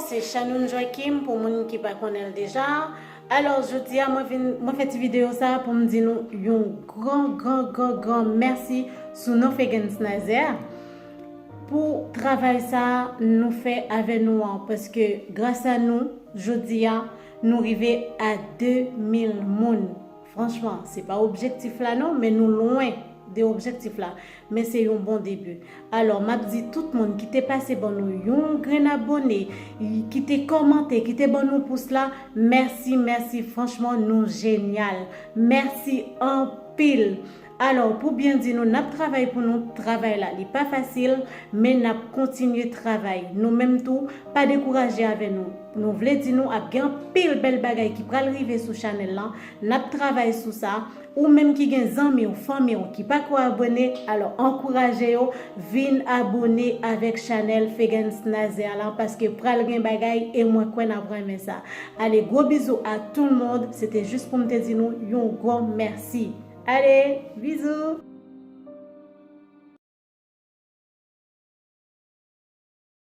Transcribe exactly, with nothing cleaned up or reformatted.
Se Shannon Joachim pou moun ki pa konnen l deja. Alò, jodi a mwen vin, mwen fè ti videyo sa pou m di nou yon gran, gran, gran, gran mèsi sou non Fegens Nazaire pou travay sa nou fè avè nou an, paske gras a nou, jodi a, nou rive a de mil moun. Franchman, se pa objektif la non, men nou lwen de objektif la. Men se yon bon debi. Alò, m ap di tout moun ki te pase ban nou yon grenn abone, ki te kòmante, ki te ban nou pous la, mèsi, mèsi, franchman, nou jenyal. Mèsi anpil. Alò, pou byen di nou, n ap travay pou nou, travay la, li pa fasil, men n ap kontinye travay. Nou menm tou, pa dekouraje avè nou. Nou vle di nou ap gen anpil bèl bagay ki pral rive sou chanèl lan. N ap travay sou sa. Ou menm ki gen zanmi w, fanmi w ki pako abone, alò ankouraje yo vin abone avèk chanèl Fegens Nazaire lan, paske pral gen bagay e mwen kwè n ap renmen sa. Ale, gwo bizou a tout le monde, se te jis pou m te di nou yon gwo mèsi. Ale, bizou!